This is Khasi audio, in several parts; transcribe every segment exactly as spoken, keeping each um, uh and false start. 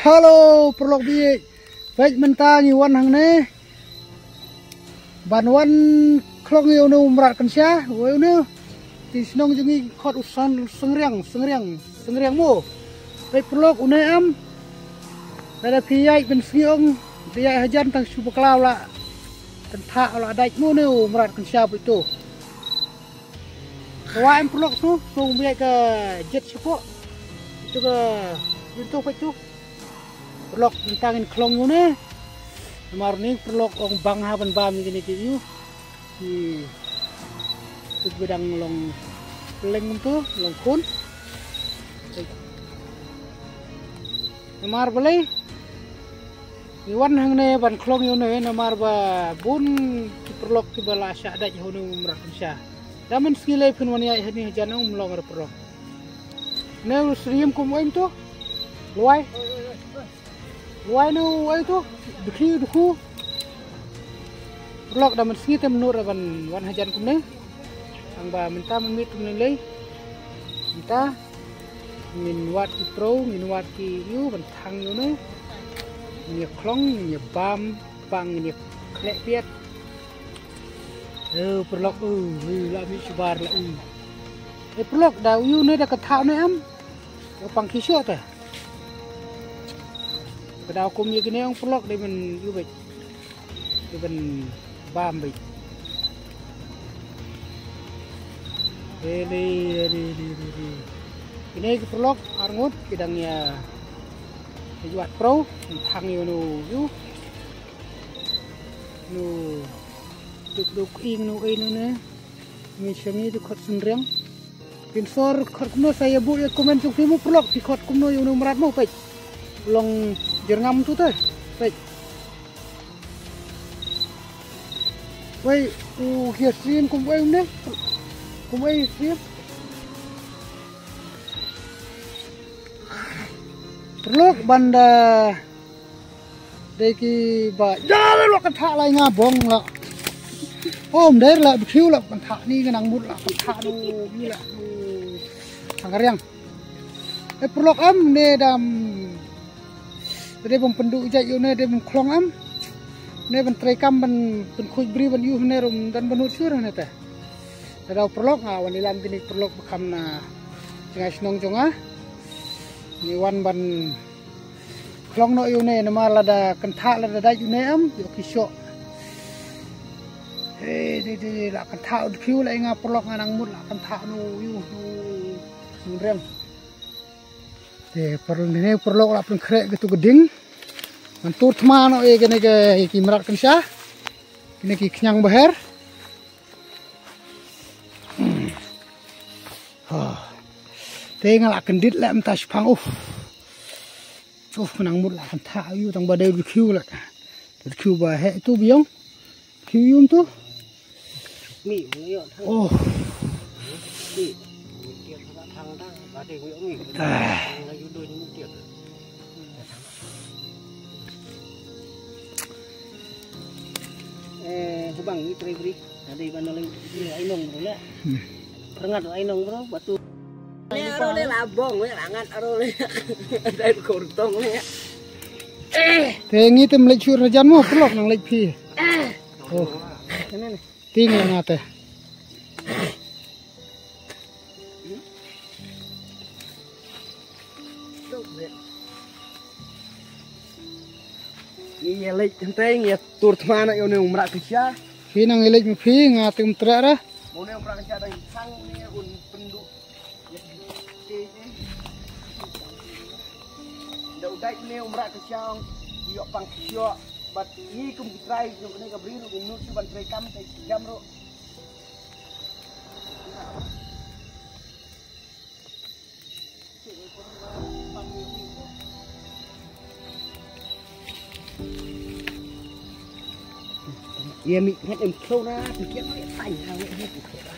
Hello, paralok bieit. Peit mynta ngi wan hangne ban wan khlong ïa une u mrad kynsha, wei une. Ki shnong jong ngi khot u san, sengriang, sengriang, sengriang mo. Peit paralok, une em. Lada phi ïaid ban sngi ong, da ïaid hajan tang shu bakla u la kynthah, u la dait mo une u mrad kynsha peit to. Ka wah em paralok, shu, shu ïaid ka jet shapoh. Ito ka, ito peit to. Paralok, mynta ngin khlong ïa une. Namar une paralok ong bang ha ban bam ïa kine ki ïew. Ki, to ba dang long pleng to, long khun. Namar balei ngi wan hangne ban khlong ïa une, namar ba bun ki paralok kiba la shah dait ha une u mrad kynsha. Da mynsngi lei phin wan ïaid hangne hajan, ym long re paralok. Ne u syriem kum uei to? Lwai. Lwai ne uei to? Dkhiew, dkhiew. Paralok, da mynsngi te ym nud re ban wan hajan kumne. Tang ba mynta mynmiet kumne lei. Mynta ngin wad ki pro, ngin wad ki ïew ban thang ïa une. Ngin ïa khlong, ngin ïa bam, bang ngin ïa khleh piat. Eh, paralok, eh, eh, la mih shabar la, eh. Eh, paralok, da u ïew une da kynthah une em. Ïa pang ki shoh te. Ka daw kum ïa kine ong paralok, dei ban ïew beit. Dei ban bam beit. Re, re, re, re, re, re. Kine ki paralok ar ngut ki dang ïa, ïa wad pro, thang ïa une u ïew. Une u duk duk ing une u ei une. Ngi sha ngi dei khot sengriang. Phin sor khot kumno sa ïa buh ïa comment jong phi mo paralok, phi khot kumno ïa une u mrad mo, peit. Long jyrngam to te. Peit. Wei, u hiar syriem kum wei une. Kum wei syriem. Paralok, ban da dei kiba, ïa, la kynthah la ïa nga bong la. Om, dei la bkhiew la kynthah, ni ka nang mut la kynthah, no, ni la, no. Sengriang. Eh, paralok, em, ne dam. Dei ban pynduh jait ïa une, dei ban khlong em. Ne ban trei kam ban pynkhuid bri ban ïuh ne, ym don ban nud shuh ne te. Te daw paralok, nga wan ïalam kine paralok ba kham na jngai shnong jong nga. Ngi wan ban khlong noh ïa une, namar lada kynthah, lada dait une em, ïoh ki shoh. Eh, dei, dei, dei, la kynthah, u dkhiew la ïa nga paralok, nga nang mut la kynthah, no, ïuh, no, no rem. Te paralok, ne paralok la pynkhreh katu ka ding. Ngan tur thma noh ïa kine ki, ki mrad kynsha. Kine ki khñiang baher. Ha. Te nga la kyndit leh mynta shaphang, uf. Uf, ka nang mut la kynthah ïa u, tang ba dei u dkhiew leh. Dkhiew ba heh tu biang. Dkhiew ïum tu. Mi, mi ïoh thang. Oh. Mi. Mi tiap thang thang thang. Ba dei mi mi. Ah. Thang la yu doi mi tiap. Eh, hubang ni trei bri. Tadi ban noleng ai nong bro le. Hmm. Perngat ai nong bro, batu. Ne aro le labong, le langat aro le. Dai kortong le. Te ngi te ym leit shuh rajan mo, paralok nang leit phi. Oh. Ting la nga te. Ngi ïa leit hynrei ngi ïa tur thma noh ïa une u mrad kynsha. Phi nang ïa leit ma phi, nga te ym treh re. Ma une u mrad kynsha dang thang, une un pynduh. Da u dait une u mrad kynsha, ïoh pang kynsha. Bad ngi kum ki trai jong kane ka bri ruh ngim nud shuh ban trei kam, trei kam ruh. Ïa mih ngat em khlo na, mih kiang ngat em tang ha, ngat em khlo na.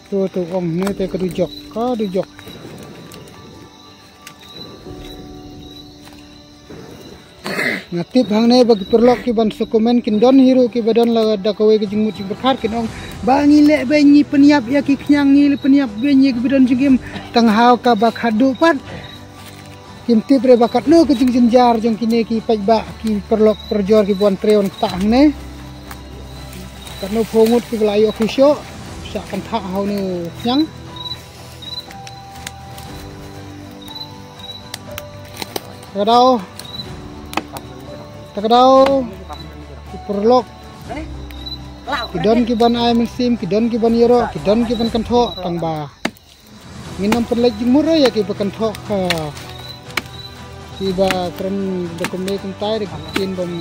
To, to, ong ne te ka dujok, ka dujok. Nga tip hangne ba ki paralok ki ban sa comment kin don hi ruh ki ba don la da kawei ka jingmut jingpyrkhat kin ong ba ngi leh beiñ ngi pynïap ïa ki khñiang ngi leh pynïap beiñ ïa ki ba don jingim tang haw ka ba khadduh pat. Kim tip re ba katno ka jingjynjar jong kine ki paidbah ki paralok parajor ki ban trei wan ktah hangne. Katno phew ngut ki ba la ïoh ki shoh. Shah kynthah haw ne u khñiang. Ka daw. Ta ka daw. Ki paralok. Ki don ki ban ai mynsiem, ki don ki ban ïaroh, ki don ki ban kynthoh tang ba ngin ym pynleit jingmut re ïa ki ba kynthoh ka ki ba kren da kumne kumtai da ki ktien bym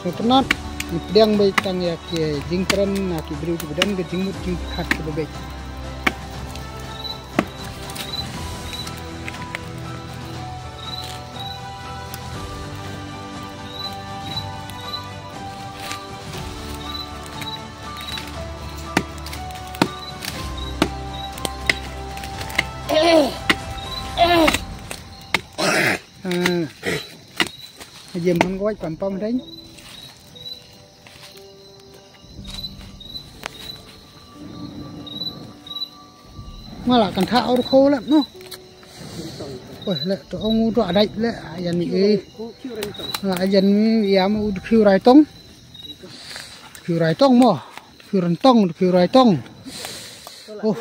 sngewtynnat. Ngi pdiang beit tang ïa ki jingkren na ki briew ki ba don ka jingmut jingpyrkhat ki ba beit. Ah. Jem hang goj pam pam deng. Nga la kynthah ur kho leh no. Weh leh to ong u to adai leh yan ni eh. Nga yan ni ya mu u khiu rai tong. Khiu rai tong mo. Khiu ran tong, khiu rai tong. Oh.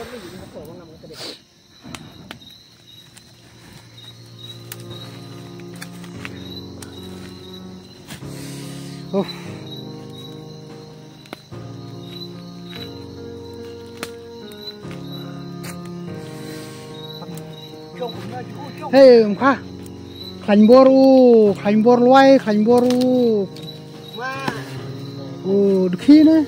Oh. Hey, um kha. Khlaiñ bor u, khlaiñ bor lwai, khlaiñ bor u. U dkhi ne.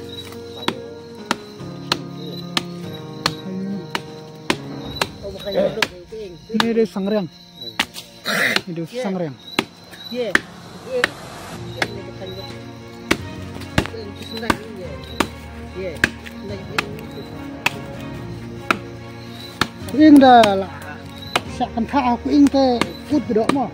Ni de sangreng. Ni de sangreng. Ku ing da la. Sa kan tha ku ing te kut bedo mo.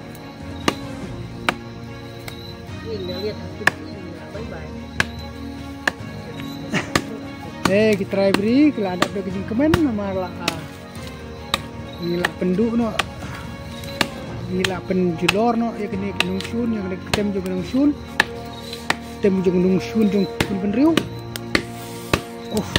Eh, ki trai bri, ki la dap da ki jingkmen, namar la, ah, ngi la pynduh noh, ngi la pynjulor noh, ïa kine ki nongshun, ïa kine ki tem jong ki nongshun, tem jong nongshun jong khun bynriew. Uff.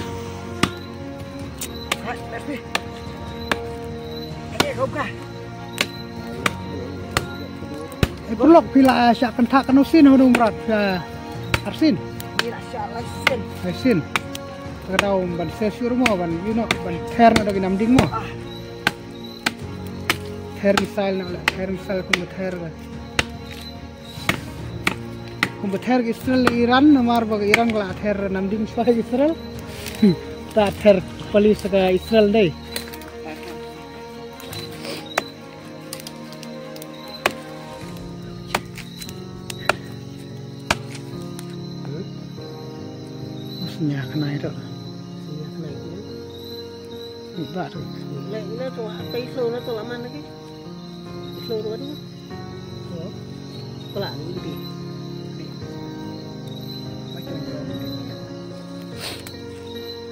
Eh, paralok phi la, eh, shah kynthah kano sien hynrei mrad, eh, arsien. Phi la shah lai sien. Lai sien. Ka daw ban sesur mo ban, you know, ban ther na da ki nam ding mo. Ah. Ther missile na la, ther missile kum ther. Kumba ther ka Israel le Iran, namar ba ka Iran ka la ther nam ding shuwa ka Israel. Hmm, ta ther pali sa ka Israel dei. Sñia khnai to. Sñia khnai to. Ba to. Le, le to, tai slo na to laman lagi. Slo to lagi.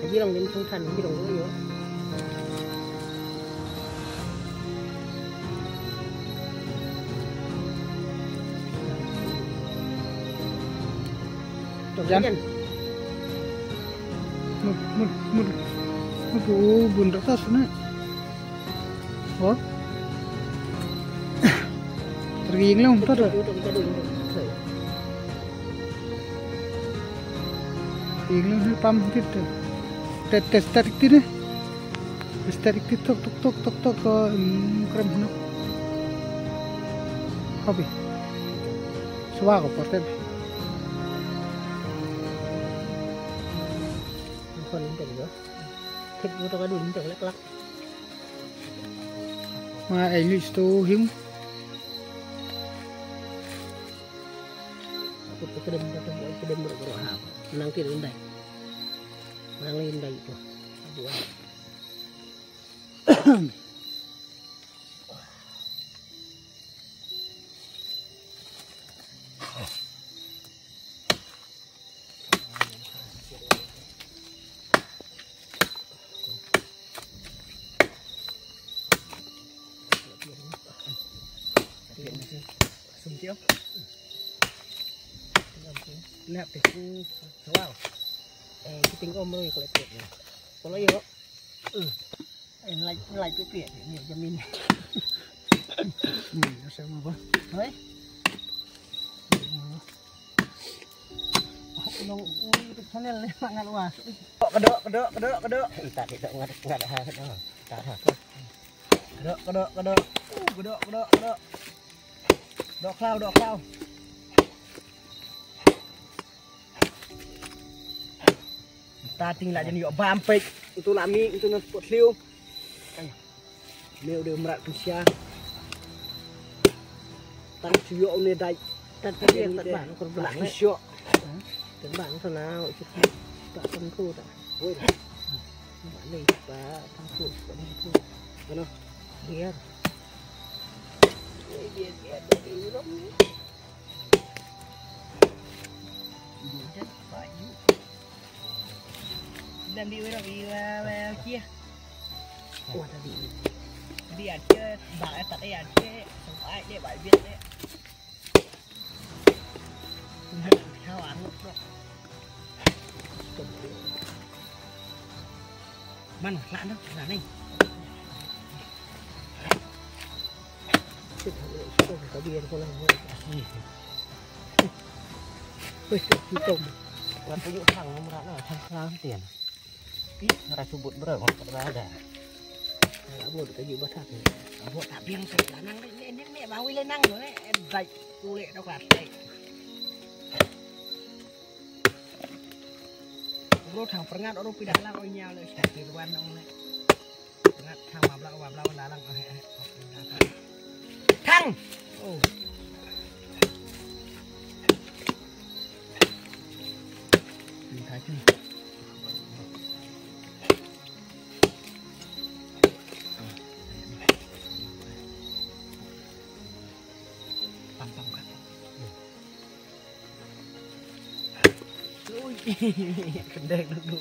Haji long din thung than, haji long lo yo. Jan. Mut, mut, mut. Mut, oh, bun raksasa na. Hop. Tergiling long, ter. Giling long, pam tit. Tet, tet, tet, tit, eh. Tet, tet, tit, tok, tok, tok, tok, tok, ko, hmm, krem, no. Hobi. Swa ko, portem. Kon, kon, kon. Thep motor ka dun teng lek lak. Ma ai ni sto him. Aku te kedem, te kedem, kedem bro, bro, ha. Nang ki dun dai. Nang lain dai tu. Abu ai. Nap te ku sawal. Eh, kiting om roi ko lek. Ko lo yo. Eh, like, like pi pi ni jamin. Hmm, asal apa? Hoi. Nong ui channel ni mangal wa. Kedok, kedok, kedok, kedok. Kita kita ngat ngat ha kedok. Kedok, kedok, kedok. Uh, kedok, kedok, kedok. Dok khlaw, dok khlaw. Ta ting la jan ïoh bam pek. Utu la mi, utu na spot liu. Ai. Me udah merat pensia. Tang sio ne dai. Tat tat tat ban kur blang. Sio. Tat ban sana ucit. Tak tentu tak. Woi. Ni pa tentu tentu. Ano? Biar. Biar biar biar. Lam di urang iwa wa kia. Wah tadi. Di aja ba tak ya ke. Sampai dia ba biar dia. Hawa nguk nguk. Man lah dah lah ni. Weh, hitam. Kan tunjuk thang nomor anak thang thang tian. Ih, rasa but bro, kalau tak ada. Kalau buat kaji batak ni. Buat tak biang saya tanang ni ni ni ni bawi lenang tu ni. Eh, baik. Kulit tu kan. Bro thang perngat orang pindah lang orang nyau le. Sakit ruan orang le. Ngat thang ma bla wa bla wa la lang. Thang. Oh. Ni thai tu. Pam pam kat. Ui. Kendek dulu.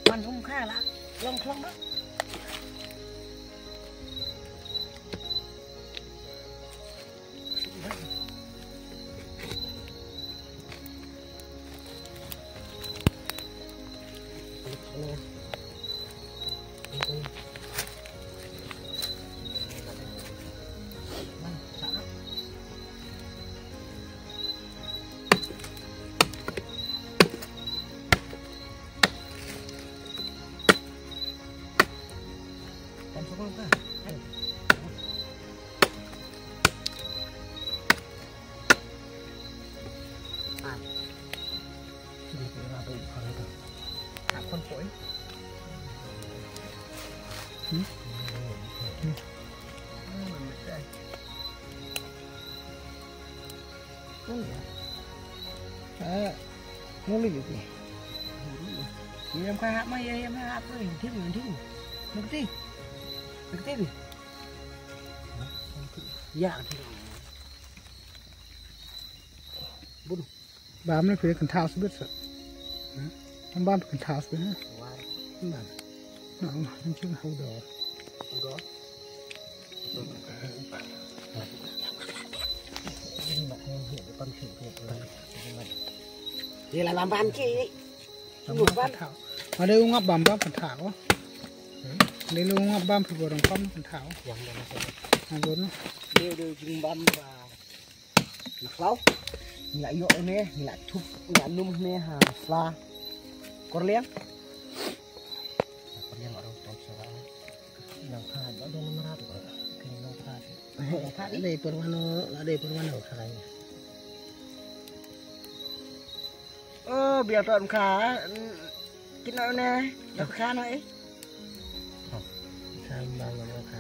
Man um kha la long klong ba. Ui ya. Eh, nguli gitu. Yam ka hap ma ya yam hap tu, dim dim. Ngerti? Ngerti bi? Ya, ngerti. Bun. Bam le phi kan thas bit sa. Bam kan thas bit ha. Bam. Na ma, nang chung ha. Udo. Udo. Ye la bam bam ki. Bam bam. Ada ungap bam bam kan thas ko. Ada ungap bam phi borong pam kan thas ko. Yang mana? Yang mana? Dia dia jing bam ba. Na khlaw. Ngi la ïoh ne, ngi la thup, ngi la num ne ha sla. Korliang. Korliang aro to sla. Nang kha da dong marat. Nang kha. Dei permano, la dei permano kha. Oh, biar tuan kha. Kino ne, la kha no eh. Sambal la kha.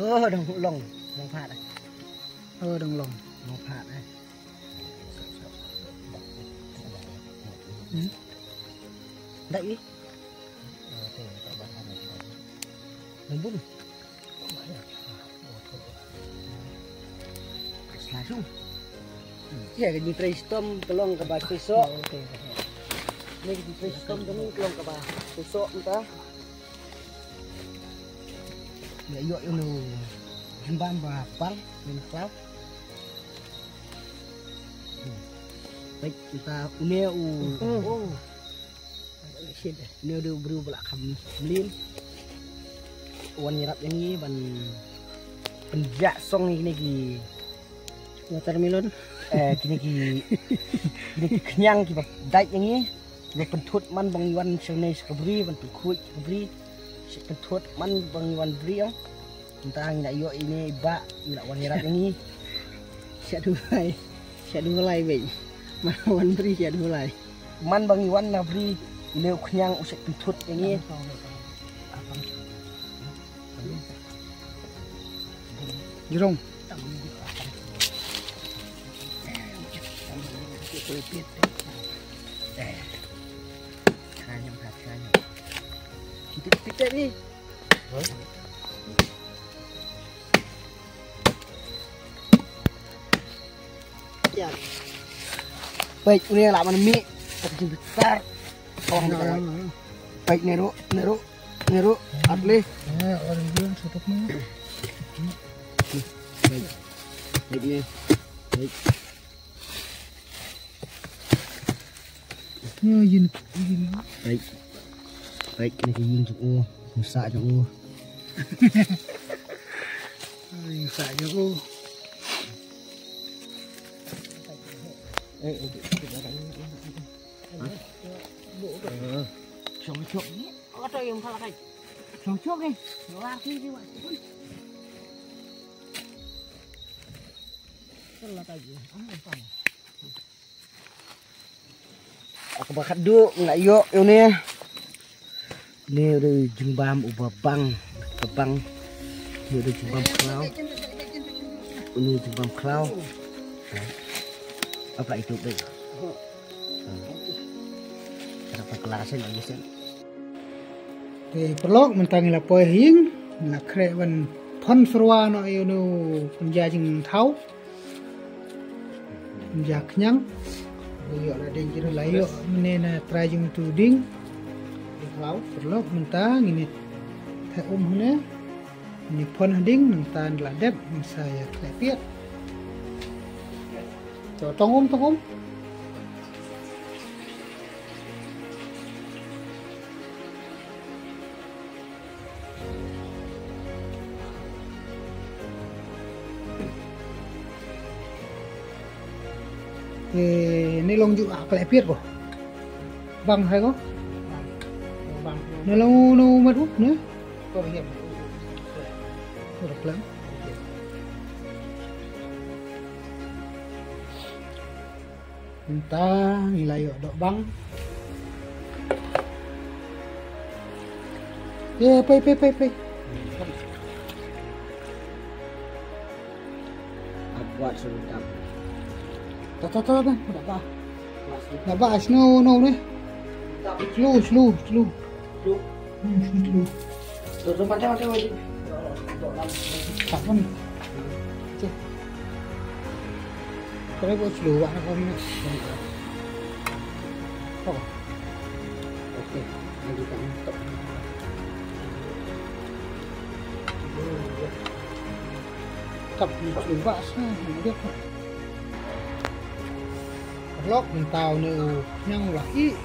Oh, dong long, long phat. Oh, dong long, long phat eh. Dai ni. Nang bun. Selalu. Ya, ka jingtrei shitom ka long kaba shisha. Ni ka jingtrei shitom ka long kaba shisha mynta. Ya, ïoh ïoh nu. Hembam ba pal, men khlaw. Baik, kita une u. Oh. Une u dei u briew ba la kham mlien. Wan ïarap ïa ngi ban pynjah song ïa kine ki watermelon. Eh, kine ki, kine ki khñiang kiba dait ïa ngi. Kiba pynthut man ba ngi wan sha une sha ka bri, ban pynkhuid ka bri. Sha pynthut man ba ngi wan bri ong. Mynta ngi la ïoh ine i bah, i la wan ïarap ïa ngi. Sha duwai. Sha duwai beit. Man wan bri sha duwai. Man ba ngi wan na bri, ine u khñiang u shet pynthut ïa ngi. Jrong. Kita, kita ni. Peit, une la man mih. Tapi jing besar. Oh, peit, ne ruh, ne ruh, ne ruh, at least. Peit, peit, ne. Peit. Peit, kane ka ïing jong u, u sah jong u. Ïing sah jong u. Chong chok ni. Chong chok ni. Kaba khatduh nga ïoh ïa une. Une u dei u jingbam uba bang, uba bang. Une u dei u jingbam khlaw. Une u jingbam khlaw. Ap la itu dei. Ada pa kelas ni lagi sen. Te paralok, mynta ngi la poi ha ïing, ngi la khreh ban thon syrwa noh ïa une u pynja jingthaw. Pynja khñiang. Ïoh la ding jong u la ïoh mynne na trai jong utu u dieng. Dieng khlaw. Paralok, mynta ngin ïa theh um hangne. Ngin ïa phon ha ding, nangta ngi la dep, ngin sa ïa khleh piat. To, tong um, tong um. Te ne long ju a khleh piat ko. Bang hai ko. Bang. Ne long no mat u ne. Ko hiam. Ko klem. Mynta ngi la ïoh doh bang. Ye, pei, pei, pei, pei. Akuat sudah. Ta, ta, ta, ta, ta, ta. Slow, slow, slow. Hmm, slow, slow. Slow, slow, slow, slow. Tak pun. Cek. Kau buat slow, wak nak kau ni. Oh. Okey. Lagi tak mantap. Tak ni slow, wak sah. Dia. Paralok, mynta une u khñiang u la ih.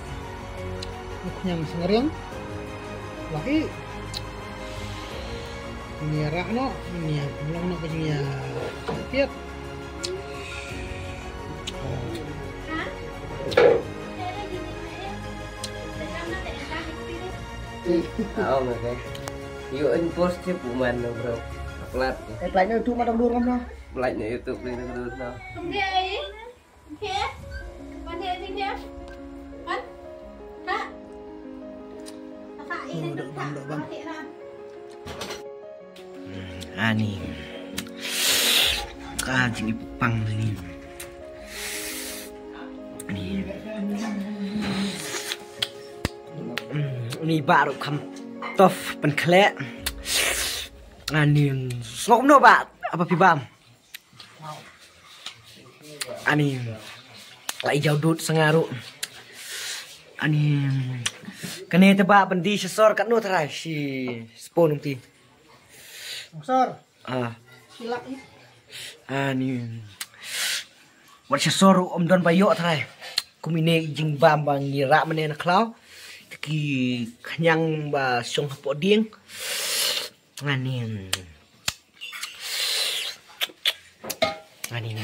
U khñiang sngewriang. U la ih. Ngin ïa rah noh, ngin ïa long noh ka jingïapiat. Ah, oh, okay. Ïoh in post je pu man no, bro. Plat. Eh, plat no tu ma dang dur ngam no. Plat no YouTube ni dang dur no. Okey. Okey. Pan dia ni dia. Pan. Ha. Kaka ini. Oh, dok bang, dok bang. Ani. Ka jingipang ni. Ni. Ni ba ruh kham tough pynkhleh. Ani sngok no ba apa phi bam. Ani lai jaw dud sangaru. Ani kane te ba pyndi sha sor katno trai shi spoon umti. Sor. Ah. Silak ni. Ani wat sha sor um don ba ïoh trai. Kum ine i jingbam ba ngi rah mane na khlaw. Ki khñiang ba shong hapoh dieng. Ani. Ani.